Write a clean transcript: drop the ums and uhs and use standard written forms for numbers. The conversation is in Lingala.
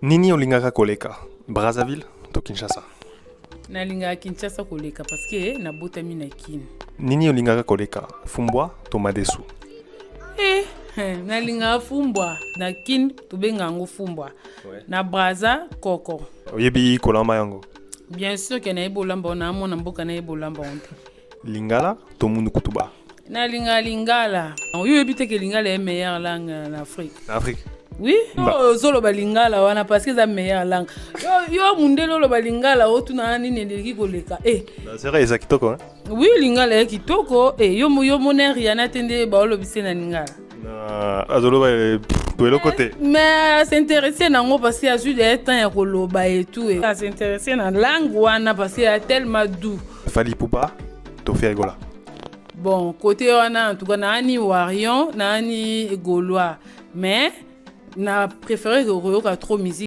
Nini olingaka koleka, Brazzaville to Kinshasa? Nalingaka Kinshasa koleka parce que nabotami na Kini. Nini olingaka koleka, fumbwa to madesu? Eh, nalingaka fumbwa. Na Kini tobenga yango fumbwa, na Braza koko. Oyebi kolamba yango? Bien sûr ke nayebi olamba. Wana amona mboka, nayebi olamba yango te. Lingala to mundu kutuba? Nalingaka lingala. Oyo oyebi te ke lingala ye meilleure langue na Afrique. Na Afrique? Oui, ozoloba lingala wana parce que eza meilleure langue. Yo mundele oloba lingala, otuna nini eleki koleka e. C'est vrai, eza kitoko, hein? Oui, lingala ye kitoko e. Yo mona Riana te nde baolobise na lingala. Na azoloba to eloko te. Mais as'intéresse nango parce que azwi de temps ya koloba et tout. As'intéresse na langue wana parce que ya tellement doux. Fally Ipupa to Ferre Gola? Bon, côté wana, en tout cas, naani warrior, naani gaulois, mais na préféré koyoka trop musique.